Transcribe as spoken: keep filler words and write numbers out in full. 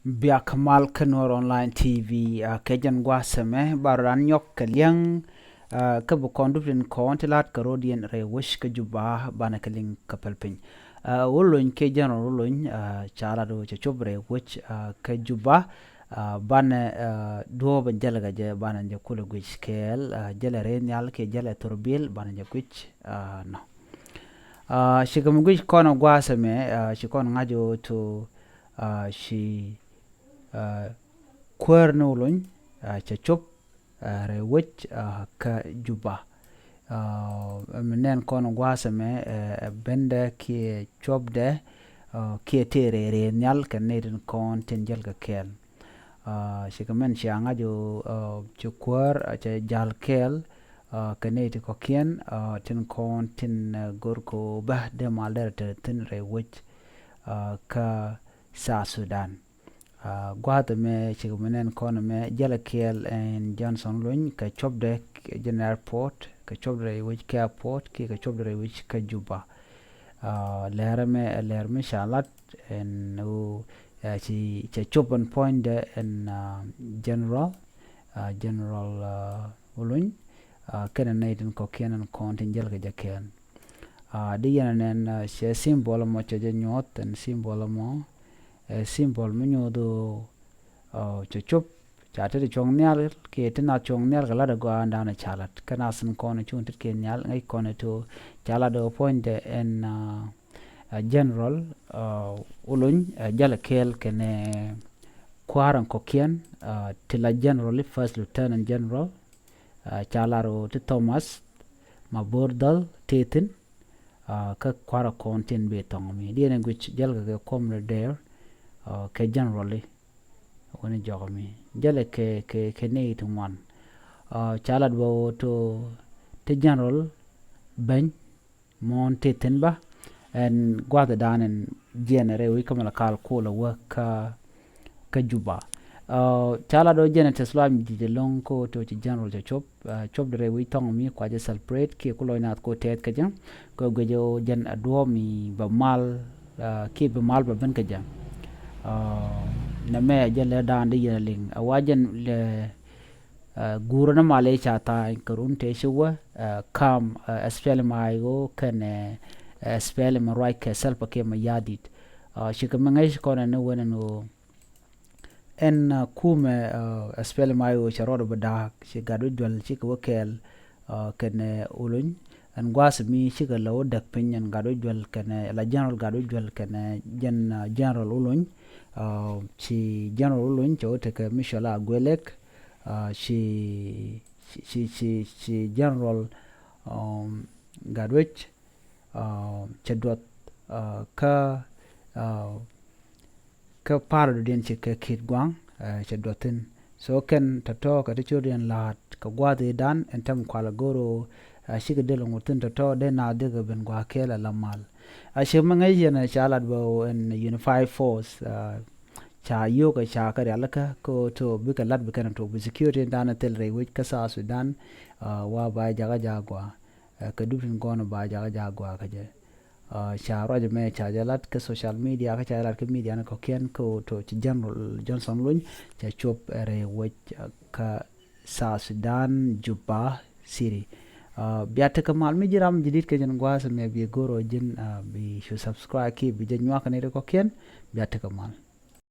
Biak mal kä Nuɔr Online T V, ah, kɛ jɛn gua̱a̱th ɛmɛ ba rɔ ran nyɔk kɛ liɛŋ, ah, kä bi kɔn dup tin kɔn ti la̱t kɛ rɔ̱diɛn rɛy wec kä Juba banɛ kɛ liŋ kɛ päl piny. Ah, Olony kɛ General Olony, ah, ca lat ɣöö cɛ cop rɛy wec, ah, kä Juba, ah, banɛ, ah, duɔ̱ɔ̱p ɛn jäl kɛ jɛ banɛ jɛ kulɛ guic kɛɛl, ah, jälɛ rɛy nhial kɛ jälɛ thurbil banɛ jɛ guic, ah, nɔ. Ah, cikɛ mi guic kɔn ɛ gua̱a̱th ɛmɛ, ah, ci kɔn ŋa̱c ɣöö to, ah, ci, ah, kuäär ni Olony, ah, cɛ cop, ah, rɛy wec, ah, kä Juba. Ah, mi nɛn kɔn gua̱a̱th ɛmɛ, eh, ɛ bendɛ kiɛ cuɔpdɛ, ah, kiɛ tëë rɛy rɛy nhial kɛ nɛy tin kɔn tin jäl kɛ kɛɛl. Ah, cikɛ mɛn cia ŋa̱c ɣöö, ah, ci kuäär, ah, cɛ jal kɛɛl, ah, kɛ nɛy ti kɔ̱kiɛn, ah, tin kɔn tin, eh, go̱r kɛ ɣöö bä dee mal derɛ te thi̱n rɛy wec, ah, kä South Sudan. Ah, gua̱a̱th ɛmɛ cikɛ mi nɛn kɔn ɛmɛ jälɛ kɛɛl ɛn Johnson Olony kɛ copdɛ jɛn airport, kɛ copdɛ rɛy wec kä airport kiɛ kɛ copdɛ rɛy wec kä Juba. Ah, lɛr ɛmɛ, lɛr mi ca lat ɛn ɣöö, ah, ci, cɛ cop ɛn puɔ̱nydɛ ɛn, ah, General, ah, General, ah, Olony, ah, kɛnɛ nɛy tin kɔ̱kiɛn ɛn kɔn tin jäl kɛ jɛ kɛɛl. Ah, di yɛn ɛnɛn, ah, cɛ symbol ɛmɔ cɛ jɛ nyuɔth ɛn symbol ɛmɔ, ɛ symbol mi nyuɔth ɣöö, ah, cɛ cop, ca tet cuɔ̱ŋ nhial kiɛ ti nath cuɔ̱ŋ nhial kɛ lat ɛ gɔaa ɛn danɔ ca lat. Kä nath in kɔn cuŋ tet kiɛ nhial ŋäc kɔn ɛ to ca lat ɛ puɔ̱nydɛ ɛn, ah, ah, General, ah, Olony, ah, jälɛ kɛɛl kɛnɛ kua̱r ɛn kɔ̱kiɛn, ah, ti la General, First Lieutenant General, ah, ca lar ɣöö ti Thomas Mabor Dhal tëë thi̱n, ah, kä kua̱r ɛ kɔn tin bi thɔŋ mi. Diɛn ɛ guic jälkɛ kɛ kuɔm ni dɛɛr, ah, kɛ General i̱. Wä ni jɔk mi. Jälɛ kɛ, kɛ, kɛ nɛy ti ŋuan. Ah, ca lat bä ɣöö to ti General Beny Muɔ̱ɔ̱n tëë thi̱n bä. Ɛn gua̱a̱th dan ɛn jiɛn rɛy wec kä Malakal kulɛ wä kä, kä Juba. Ah, ca lat ɣöö jɛn ɛ tɛth luaam ji̱ jɛ lo̱ŋ kä to ci General cɛ cop, ah, cop di rɛy wec thɔŋ mi kua jɛ celebrate kiɛ ku lɔc naath ko tɛth kä jɛ. Kɛ guic ɣöö jɛn a duɔ̱ɔ̱p mi bɛ mal, ah, kiɛ bɛ mal bɛ ben kä jɛ. Ah, nɛmɛ a jɛ lɛ dan di yɛn a liŋ a wa jɛn lɛ, ah, guurä ni mal i̱ ca tha̱a̱ny kɛ run tëë ci wä, ah, kam, ah, S P L M I O kɛnɛ, ah, S P L M ruac kɛ Salva Kiir Mayardit. Ah, cikɛ mi ŋäc kɔn ɛn ni wen ɛn ɣöö ɛn, ah, kumɛ, ah, S P L M I O cɛ rɔɔdɛ bä da̱a̱k, ci gat wä juäl cikɛ wä kɛɛl, ah, kɛnɛ Olony. Ɛn gua̱a̱th mi cikɛ lɛ wä däk piny ɛn gat wä juäl kɛnɛ la General gat wä juäl kɛnɛ jɛn, ah, General Olony. Ah, ci General Olony cɛ wä tekɛ mi cɔl a Agwelek, ah, ci, ci, ci, ci, ci General, um, Gatwec, ah, cɛ duɔth, ah, kä, ah, kä pa̱a̱r dɔ̱diɛn ci kɛ Ki̱i̱t Gua̱a̱ŋ, ah, cɛ duɔth thi̱n. So kɛn tɔ̱tɔ̱ kɛ ti cot yɛn la̱a̱t kɛ gua̱a̱th i̱ dan ɛn tɛm kual go̱r ɣöö, ah, cikɛ dee lɛ ŋot thi̱n tɔ̱tɔ̱ dee naath dee kɛ ben gua̱a̱k kɛɛl ala mal. A ci mi ŋäc yɛn, ah, ca lat bä ɣöö ɛn Unified Force, ah, ca yio̱k ɛ ca kɛ rialikä kä ɣöö to bikɛ lat bi kɛn tok bi security in dan thil rɛy wec kä South Sudan, ah, wa ba jakä ja̱ gua̱a̱. Eh, kɛ dup tin kɔn ba jakä ja̱ gua̱a̱ kä jɛ. Ah, ca ruac mɛ ca jɛ lat kä social media kä ca jɛ lat kä media ni kɔ̱kiɛn kä ɣöö to ci General Johnson Olony cɛ cop rɛy wec, ah, kä South Sudan, Juba City. Ah, bia tekɛ mal mi ji̱ ram ji̱ dit kɛ jɛn gua̱a̱th mɛ bi go̱r ɣöö ji̱n, ah, bi cu subscribe kiɛ bi jɛ nyuak ni ri kɔ̱kiɛn. Bia tekɛ mal.